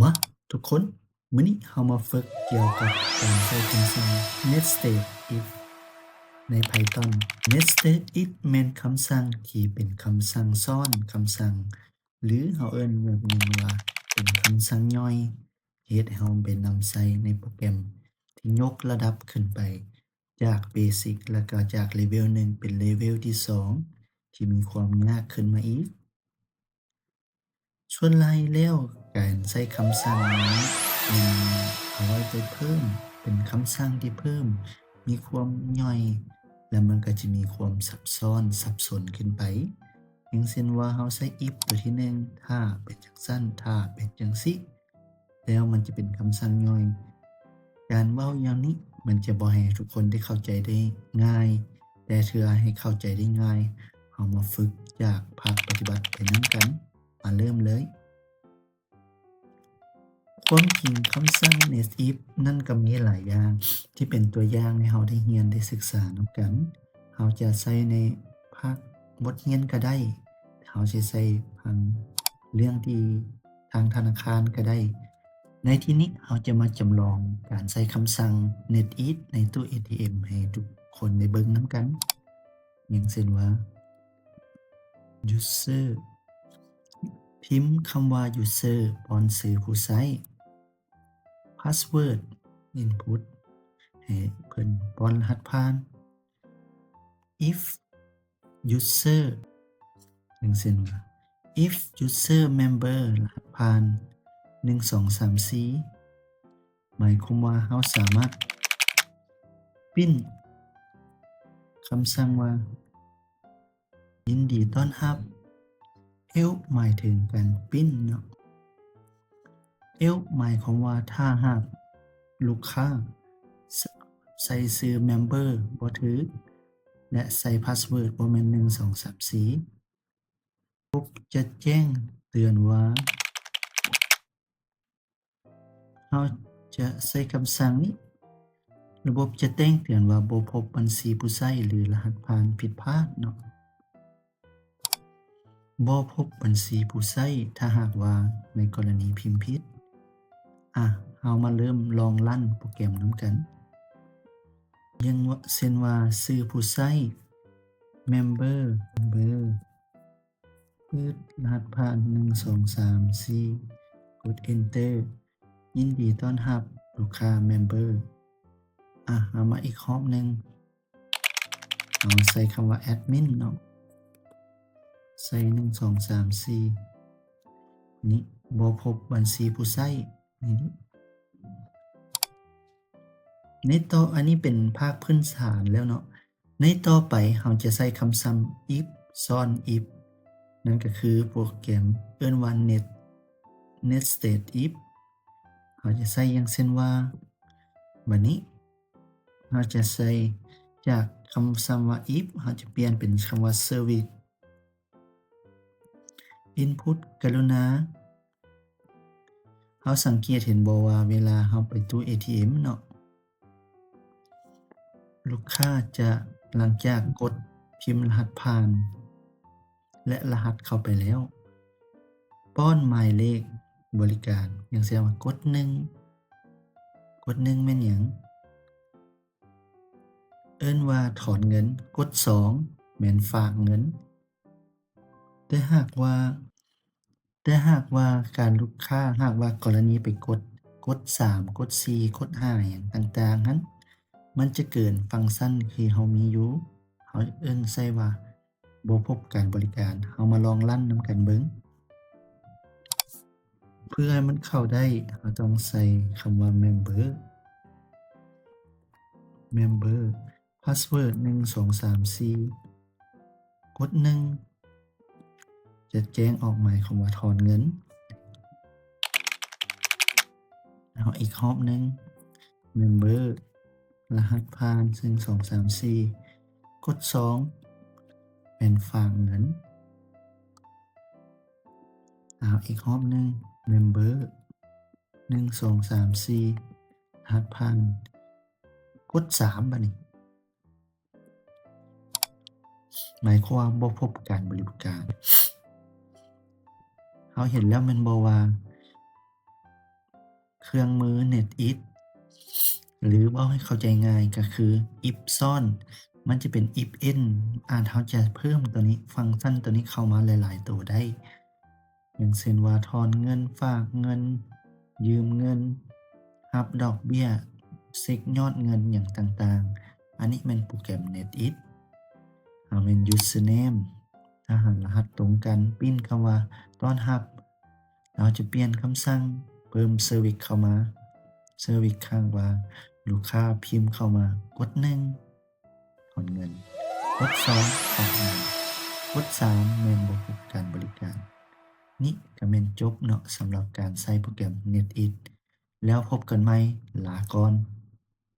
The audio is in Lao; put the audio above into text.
ມາທຸກຄົນ, ມື້ນີ້ເຮົາມາຝຶກກ່ຽວກັບການໃຊ້ຄຳສັ່ງ nested if ໃນ Python. Nested if ແມ່ນຄຳສັ່ງທີ່ເປັນຄຳສັ່ງຊ້ອນຄຳສັ່ງ ຫຼື ເຮົາເອີ້ນແບບໜຶ່ງວ່າເປັນຄຳສັ່ງຍ່ອຍ ເຮັດໃຫ້ເຮົາໄປນຳໃຊ້ໃນໂປຣແກຣມທີ່ຍົກລະດັບຂຶ້ນໄປຈາກ basic ແລ້ວກໍຈາກ level ໜຶ່ງເປັນ level ທີສອງ ທີ່ມີຄວາມຍາກຂຶ້ນມາອີກ. ສ່ວນຫຼາຍແລ້ວ ການໃຊ້ຄຳສັ່ງນີ້ມັນເອົາໄວ້ໄປເພີ່ມ ເປັນຄຳສັ່ງທີ່ເພີ່ມ ມີຄວາມຍ່ອຍ ແລະ ມັນກໍຈະມີຄວາມຊັບຊ້ອນ ສັບສົນຂຶ້ນໄປ. ຢ່າງເຊັ່ນວ່າ ເຮົາໃຊ້ if ຕົວທີໜຶ່ງ ຖ້າເປັນຈັ່ງຊັ້ນ ຖ້າເປັນຈັ່ງຊີ້ ແລ້ວມັນຈະເປັນຄຳສັ່ງຍ່ອຍ. ການເວົ້າຢ່າງນີ້ມັນຈະບໍ່ໃຫ້ທຸກຄົນໄດ້ເຂົ້າໃຈໄດ້ງ່າຍ, ແຕ່ເພື່ອໃຫ້ເຂົ້າໃຈໄດ້ງ່າຍ, ເຮົາມາຝຶກຈາກພາກປະຕິບັດໄປນຳກັນ. ມາເລີ່ມເລີຍ. ຄວາມຈິງຄຳສັ່ງ nested if ນັ້ນກໍມີຫຼາຍຢ່າງທີ່ເປັນຕົວຢ່າງໃຫ້ເຮົາໄດ້ຮຽນໄດ້ສຶກສານຳກັນ. ເຮົາຈະໃຊ້ໃນພາກບົດຮຽນກໍໄດ້, ເຮົາຊິໃຊ້ທາງເລື່ອງທີ່ທາງທະນາຄານກໍໄດ້. ໃນທີ່ນີ້ເຮົາຈະມາຈຳລອງການໃຊ້ຄຳສັ່ງ nested if ໃນຕູ້ ATM ໃຫ້ທຸກຄົນໄດ້ເບິ່ງນຳກັນ. ຢ່າງເຊັ່ນວ່າ user ພິມຄຳວ່າ user ປ້ອນຊື່ຜູ້ໃຊ້, password input ໃຫ້ເພິ່ນປ້ອນລະຫັດຜ່ານ, if user ຢ່າງເຊັ່ນວ່າ if user member ລະຫັດຜ່ານ ໜຶ່ງ ສອງ ສາມ ສີ່ ໝາຍຄວາມວ່າເຮົາສາມາດປິ່ນຄຳສັ່ງວ່າ ຍິນດີຕ້ອນຮັບ. Help ໝາຍເຖິງການປິ່ນເນາະ. Help ໝາຍຄວາມວ່າຖ້າຫາກລູກຄ້າ ໃສ່ຊື່ member ບໍ່ຖືກ ແລະ ໃສ່ password ບໍ່ແມ່ນ ໜຶ່ງ ສອງ ສາມ ສີ່ ລະບົບຈະແຈ້ງເຕືອນວ່າ ເຮົາຈະໃຊ້ຄຳສັ່ງນີ້ ລະບົບຈະແຈ້ງເຕືອນວ່າບໍ່ພົບບັນຊີຜູ້ໃຊ້ ຫຼື ລະຫັດຜ່ານຜິດພາດເນາະ. ບໍ່ພົບບັນຊີຜູ້ໃຊ້ ຖ້າຫາກວ່າໃນກໍລະນີພິມຜິດ. ອາ ເຮົາມາເລີ່ມລອງລັນໂປຣແກຣມນຳກັນ. ຢ່າງເຊັ່ນວ່າ ຊື່ຜູ້ໃຊ້ member member ປຶດ ລະຫັດຜ່ານ ໜຶ່ງ ສອງ ສາມ ສີ່ ກົດ enter ຍິນດີຕ້ອນຮັບລູກຄ້າ member. ອາ ເຮົາມາອີກຮອບໜຶ່ງ ເຮົາໃສ່ຄຳວ່າ admin ເນາະ ໃສ່ ໜຶ່ງ ສອງ ສາມ ສີ່ ນີ້ ບໍ່ພົບບັນຊີຜູ້ໃຊ້ ນີ້ ໃນຕໍ່ ອັນນີ້ເປັນພາກພື້ນຖານແລ້ວເນາະ. ໃນຕໍ່ໄປເຮົາຈະໃຊ້ຄຳສັ່ງ if ຊ້ອນ if ນັ້ນກໍຄືໂປຣແກຣມເອີ້ນວ່າ net nested if. ເຮົາຈະໃຊ້ຢ່າງເຊັ່ນວ່າ ບັດນີ້ເຮົາຈະໃສ່ຈາກຄຳສັ່ງວ່າ if ເຮົາຈະປ່ຽນເປັນຄຳວ່າ service input ກະລຸນາ. ເຮົາສັງເກດເຫັນບໍ່ວ່າເວລາເຮົາໄປຕູ້ ATM ເນາະ ລູກຄ້າຈະ ຫຼັງຈາກກົດພິມລະຫັດຜ່ານ ແລະ ລະຫັດເຂົ້າໄປແລ້ວ ປ້ອນໝາຍເລກບໍລິການ ຢ່າງເຊັ່ນວ່າ ກົດໜຶ່ງ ກົດໜຶ່ງແມ່ນຫຍັງ? ເອີ້ນວ່າຖອນເງິນ, ກົດສອງແມ່ນຝາກເງິນ. ແຕ່ຫາກວ່າ ແຕ່ຫາກວ່າການລູກຄ້າ ຫາກວ່າກໍລະນີໄປກົດ ກົດສາມ ກົດສີ່ ກົດຫ້າ ຫຍັງຕ່າງໆຫັ້ນ ມັນຈະເກີນຟັງຊັນທີ່ເຮົາມີຢູ່ ເຮົາເອີ້ນໃສ່ວ່າບໍ່ພົບການບໍລິການ. ເຮົາມາລອງລັນນຳກັນເບິ່ງ. ເພື່ອໃຫ້ມັນເຂົ້າໄດ້ ເຮົາຕ້ອງໃສ່ຄຳວ່າ member member password ໜຶ່ງ ສອງ ສາມ ສີ່ ກົດໜຶ່ງ ຈະແຈ້ງອອກໝາຍຄວາມວ່າຖອນເງິນ. ເອົາອີກຮອບໜຶ່ງ member ລະຫັດຜ່ານ ໜຶ່ງ ສອງ ສາມ ສີ່ ກົດສອງ ແມ່ນຝາກເງິນ. ເອົາອີກຮອບໜຶ່ງ member ໜຶ່ງ ສອງ ສາມ ສີ່ ລະຫັດຜ່ານ ກົດສາມ ບາດນີ້ ໝາຍຄວາມວ່າບໍ່ພົບການບໍລິການ. ເຮົາເຫັນແລ້ວແມ່ນບໍ່ວ່າ ເຄື່ອງມື NetIt ຫຼືເວົ້າໃຫ້ເຂົ້າໃຈງ່າຍກໍຄື if ຊ້ອນ ມັນຈະເປັນ if end ອາດເຮົາຈະເພີ່ມຕົວນີ້ ຟັງຊັນຕົວນີ້ເຂົ້າມາຫຼາຍໆໂຕໄດ້ ຢ່າງເຊັ່ນວ່າ ຖອນເງິນ, ຝາກເງິນ, ຢືມເງິນ, ຮັບດອກເບ້ຍ, ເຊັກຍອດເງິນຫຍັງຕ່າງໆ. ອັນນີ້ແມ່ນໂປຣແກຣມ NetIt. ເຮົາແມ່ນ username ຖ້າຫາກລະຫັດຕົງກັນ ປິ່ນຄຳວ່າ ຕ້ອນຮັບ ເຮົາຈະປ່ຽນຄຳສັ່ງ ເພີ່ມ service ເຂົ້າມາ service ຄ້າງວ່າ ລູກຄ້າພິມເຂົ້າມາ ກົດໜຶ່ງ ຖອນເງິນ, ກົດສອງ ຝາກເງິນ, ກົດສາມ ແມ່ນບໍການບໍລິການ. ນີ້ກໍແມ່ນຈົບເນາະ ສຳລັບການໃຊ້ໂປຣແກຣມ NetIt. ແລ້ວພົບກັນໃໝ່ ລາກ່ອນ.